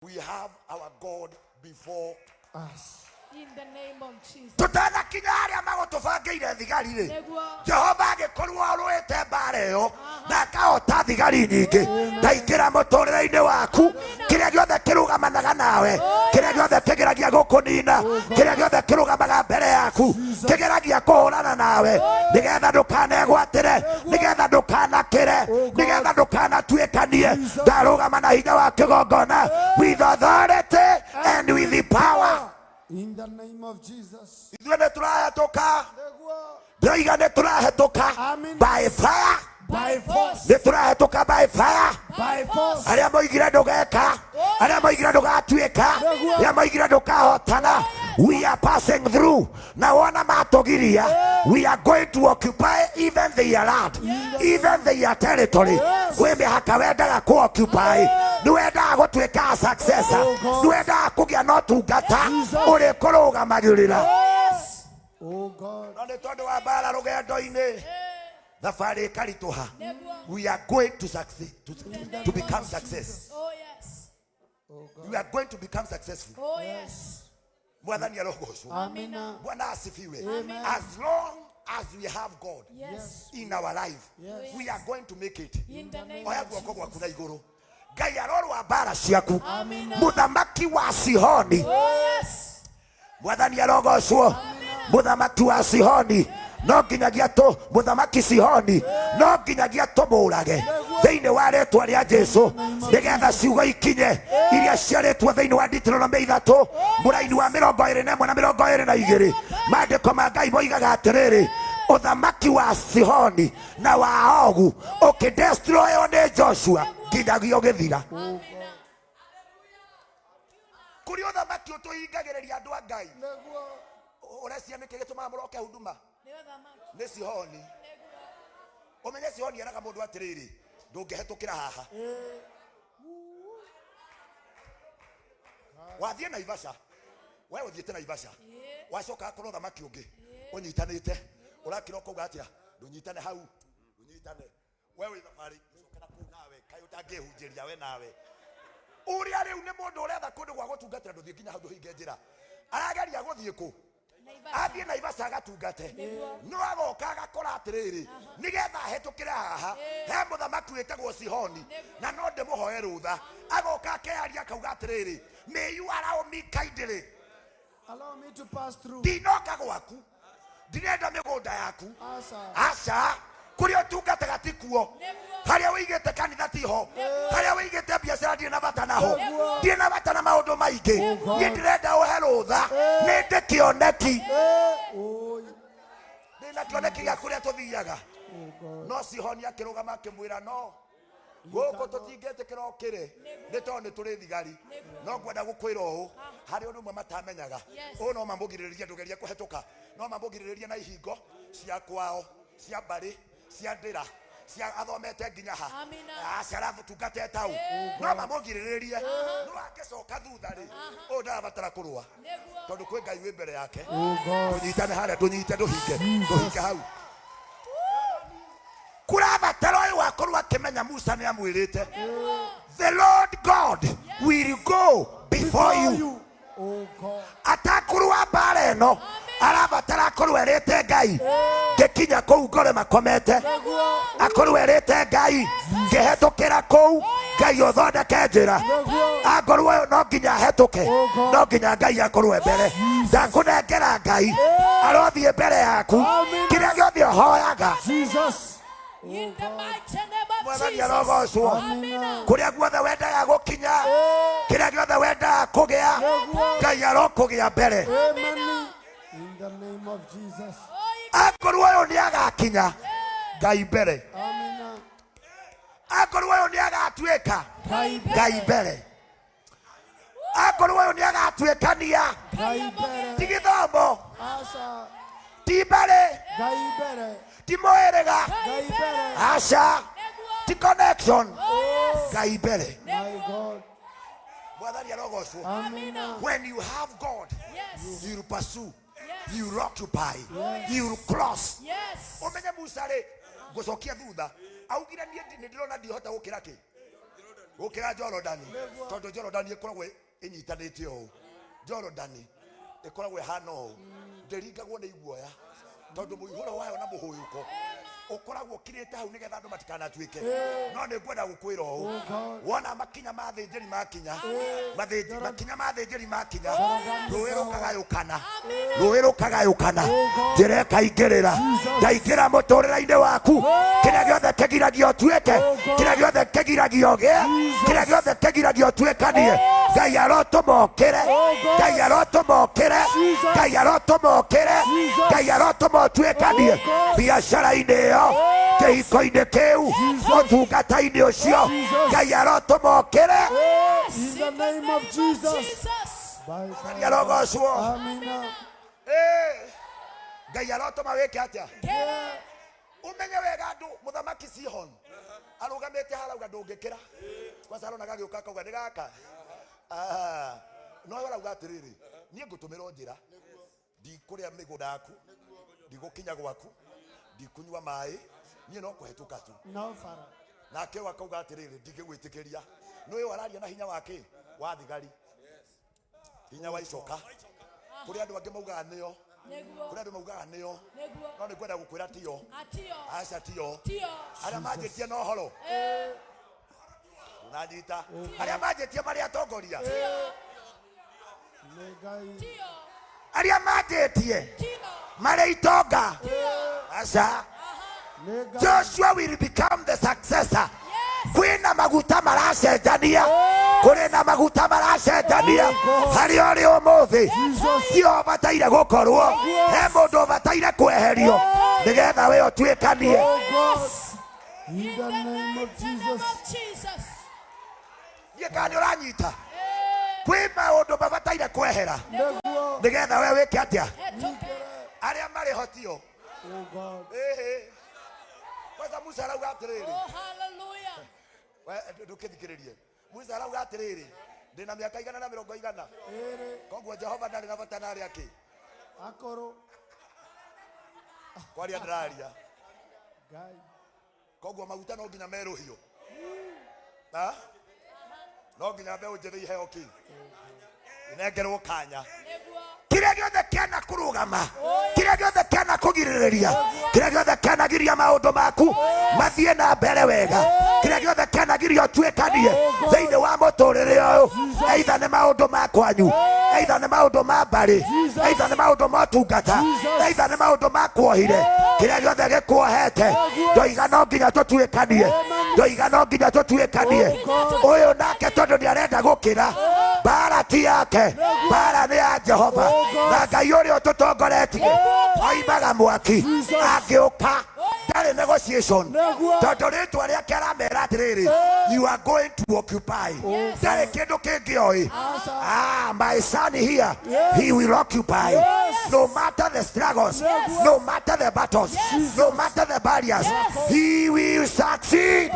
We have our God before us. In the name of Jesus. Tũtanakinya harĩa magũtũbangĩire thigari rĩ, Nĩguo. Jehova agĩkorwo arũĩte mbara ĩyo na akahota thigari nyingĩ. Ndaingĩra mũtũrĩre-inĩ waku, kĩrĩa gĩothe kĩrũgamanaga nawe, kĩrĩa gĩothe kĩgeragia gũkũnina, kĩrĩa gĩothe kĩrũgamaga mbere yaku kĩgeragia kũhũrana nawe, nĩgetha ndũkanegwatĩre, nĩgetha ndũkanakĩre, nĩgetha ndũkanatuĩkanie, ndarũgama na hinya wa kĩgongona, with authority and with the power. In the name of Jesus. Ithuĩ nĩ tũrahetũka. Nĩguo. Ndĩroiga nĩ tũrahetũka. Amen. By fire. By force. Nĩ tũrahetũka by fire. By force. Arĩa moigire ndũgeka, arĩa moigire ndũgatuĩka, arĩa moigire ndũkahotana, we are passing through. Na wona matũgiria, we are going to occupy even their land, even their territory. Kwĩ mĩhaka wendaga kũ occupy, nĩ wendaga gũtuĩka a successor, nĩ wendaga kũgĩa na ũtungata ũrĩkũrũgamagĩrĩra. Oh God. No nĩ tondũ wa mbara rũgendo-inĩ, thabarĩ ĩkaritũha. Nĩguo. We are going to succeed, to become success. Oh yes. Oh God. We are going to become successful. Oh yes. Mwathani arogocwo. Amina. Bwana asifiwe. Amen. As long as we have God Yes. in our life, Yes. we are going to make it. In the name Oya of guoko Jesus. gwaku na igũrũ. Ngai arorwa mbara ciaku. Amina. Mũthamaki wa Sihoni. Oh yes. Mwathani arogocwo. Mũthamaki wa Sihoni no nginyagia tũ, mũthamaki Sihoni no nginyagia tũmũrage thĩinĩ wa rĩtwa rĩa Jesu, nĩgetha ciugo ikinye iria ciarĩtwo thĩinĩ wa Deuteronomy 3 mũraini wa 21 na 22. Maandĩko ma Ngai moigaga atĩrĩrĩ, ũthamaki wa Sihoni na wa Ogu ũkĩdestroywo nĩ Joshua nginyagia ũgĩthira. Kũrĩ ũthamaki ũtũhingagĩrĩria andũ a Ngai. Nĩguo. Ũrecia nĩkĩ gĩtũmaga mũroke huduma? Nĩ ũthamaki. Nĩ Sihoni. Ũmenye Sihoni eraga mũndũ atĩrĩrĩ, ndũngĩhetũkĩra haha. Wathiĩ Naivasha, we ũthiĩte Naivasha, wacoka akorwo ũthamaki ũngĩ ũnyitanĩte, ũrakĩra ũkauga atĩa? Ndũnyitane hau, ndũnyitane. We wĩ thabarĩ, ũcoke na kũu nawe, kaĩ ũtangĩhunjĩria we nawe. Ũrĩa rĩu nĩ mũndũ ũretha kũndũ gwa gũtungatĩra, ndũthiĩ nginya hau, ndũhinge njĩra. Arageria gũthiĩ kũ? Athiĩ Naivasha agatungate, no agoka agakora atĩrĩrĩ, nĩgetha ahetũkĩre haha he mũthamaki wĩtagwo Sihoni, na no ndĩmũhoe rũtha. Agoka akearia akauga atĩrĩrĩ, may you allow me kindly. Allow me to pass through. Ndinoka gwaku, ndirenda mĩgũnda yaku. Asa. Aca, kũrĩa ũtungataga ti kuo, harĩa wĩigĩte kanitha tiho, harĩa wĩigĩte biacara ndirĩ na bata naho, ndirĩ na bata na maũndũ maingĩ. Niĩ ndĩrenda ũhe rũtha, nĩ ndĩ kĩoneki. Oh, Ndĩ na kĩoneki gĩa kũrĩa tũthiaga. oh God. No Sihoni akĩrũgama akĩmwĩra, no gũkũ tũtingĩtĩkĩra ũkĩre, nĩ tondũ nĩ tũrĩ thigari. No ngwenda gũkwĩra ũũ, harĩ ũndũ ũmwe matamenyaga. Ũũ no mamũgirĩrĩrie ndũgerie kũhetũka, no mamũgirĩrĩrie na ihingo cia kwao, cia mbarĩ, cia ndĩra, cia athomete nginya ha. Amina. Aca aratungata tau, no mamũgirĩrĩrie. No angĩcoka thutha rĩ, ũyũ ndarabatara kũrũa, Nĩguo. tondũ kwĩ Ngai wĩ mbere yake. Oh God. Tũnyitane harĩa, tũnyite, ndũhinge, ndũhinge hau. Kũrabatara ũyũ wakorwo akĩmenya Musa nĩ amwĩrĩte, the Lord God will go before you. Oh God. Atakũrũa mbara ĩno, arabatara akorwo erĩte Ngai, ngĩkinya kũu ngore makomete. Akorwo erĩte Ngai, ngĩhetũkĩra kũu, Ngai ũthondeke njĩra. Angorwo ũyũ no nginya ahetũke, no nginya Ngai akorwo e mbere. Ndakũnengera Ngai arothiĩ mbere yaku, kĩrĩa gĩothe ũhoyaga. Jesus. In the mighty name of Mwathani Jesus. arogocwo. Amina. Kũrĩa guothe wendaga gũkinya, kĩrĩa gĩothe wendaga kũgĩa, Ngai arokũgĩa mbere. Amen. In the name of Jesus. Akorwo ũyũ nĩ agakinya, Ngai mbere. Amina. Akorwo ũyũ nĩ agatuĩka, Ngai Ngai mbere. Akorwo ũyũ nĩ agatuĩkania, Ngai mbere. ti gĩthomo, Asa. ti mbarĩ, Ngai mbere. ti mũhĩrĩga, Ngai mbere. aca, ti connection, Ngai mbere. My God. Mwathani arogocwo. Amina. When you have God, Yes. you will pursue, Yes. you will occupy, you will cross. Yes. Ũmenye Musa rĩ, ngũcokia thutha, augire niĩ nĩ ndĩrona ndihota gũkĩra kĩ. Gũkĩra Jorodani, tondũ Jorodani ĩkoragwo ĩnyitanĩte ũũ. Jorodani ĩkoragwo ĩhana ũũ, ndĩringagwo nĩ iguoya, tondũ mũihũro wayo na mũhũyũko ũkoragwo ũkirĩte hau nĩgetha andũ matikanatuĩke. No nĩ ngwenda gũkwĩra ũũ, God. wona makinya ma thĩnjĩri makinya, makinya ma thĩnjĩri makinya, rũĩ rũkagayũkana, rũĩ rũkagayũkana, njĩra ĩkaingĩrĩra. Ndaingĩra mũtũrĩre-inĩ waku, kĩrĩa gĩothe kĩgiragia ũtuĩke, kĩrĩa gĩothe kĩgiragia ũgĩe, kĩrĩa gĩothe kĩgiragia ũtuĩkanie, Ngai arotũma ũkĩre, Ngai arotũma ũkĩre, Ngai arotũma ũkĩre, Ngai arotũma ũtuĩkanie biacara-inĩ ĩyo, kĩhiko-inĩ kĩu, ũtungata-inĩ ũcio, Ngai arotũma ũkĩre. In the name of Jesus. Jesus. By Ngai arogocwo. Amina. Eh, Ngai arotũma wĩke atĩa? Umenye wega andũ, mũthamaki Sihon arũgamĩte harauga ndũngĩkĩra. Kwanza arona gagĩũka akauga nĩ gaka. Ah, no we arauga atĩrĩrĩ, niĩ ngũtũmĩrwo njĩra, ndikũrĩa mĩgũnda yaku, ndigũkinya gwaku, ndikũnyua maĩ, niĩ no kũhetũka tu. No fara. Nake ũyũ akauga atĩrĩrĩ, ndingĩgwĩtĩkĩria. Nĩ ũyũ araria na hinya wake wa thigari, hinya wa icoka. Kũrĩ andũ angĩ maugaga nĩo, Nĩguo. kũrĩ andũ maugaga nĩo, Nĩguo. no nĩ ngwenda gũkwĩra tio. Atio. Aca, tio. Tio. Arĩa manjĩtie na ũhoro nanyita, arĩa manjĩtie marĩ atongoria, Nĩ Ngai. Tio. Arĩa manjĩtie Tio. marĩ itonga, aca. Nĩ Ngai. Joshua will become the successor. Yes. Kwĩna maguta maracenjania, kũrĩ na maguta maracenjania harĩa ũrĩ ũmũthĩ. Tio ũbataire gũkorwo he mũndũ ũbataire kweherio nĩgetha we ũtuĩkanie. Oh God. In the name of Mighty name Jesus. of Jesus. Niĩ kana nĩ ũranyita, kwĩ maũndũ mabataire kwehera Nĩguo. nĩgetha we wĩke atĩa? Etoke. Arĩa marĩ hotio. Oh God. Ĩhĩ, kwanza Musa arauga atĩrĩrĩ, Oh, hallelujah. we, ndũkĩthikĩrĩrie, Musa arauga atĩrĩrĩ, ndĩna mĩaka 120. Ĩrĩ. Koguo Jehova ndarĩ na bata na arĩa akĩ Akoro. Kwaria ndĩraria. Ngai. Koguo maguta no nginya merũhio. Ha? No nginya mbeũ njĩthĩ iheo kĩ inengerwo kanya. Nĩguo. Kĩrĩa gĩothe kĩana kũrũgama, kĩrĩa gĩothe kĩana kũgirĩrĩria, kĩrĩa gĩothe kĩanagiria maũndũ maku mathiĩ na mbere wega, kĩrĩa gĩothe kĩanagiria ũtuĩkanie thĩinĩ wa mũtũrĩre ũyũ, either nĩ maũndũ ma kwanyu, either nĩ maũndũ ma mbarĩ, either nĩ maũndũ ma ũtungata, either nĩ maũndũ ma kuohire, kĩrĩa gĩothe gĩkuohete, ndoiga no nginya tũtuĩkanie, ndoiga no nginya tũtuĩkanie. Ũyũ nake tondũ nĩ arenda gũkĩra, mbara ti yake, mbara nĩ ya Jehova, na Ngai ũrĩa ũtũtongoretie oimaga mwaki. Angĩũka ndarĩ negotiation, tondũ rĩtwa rĩake aramera atĩrĩrĩ, "You are going to occupy." Ndarĩ kĩndũ kĩngĩ oĩ. Ah, my son here, he will occupy no matter the struggles, no matter the battles, no matter the barriers, he will succeed.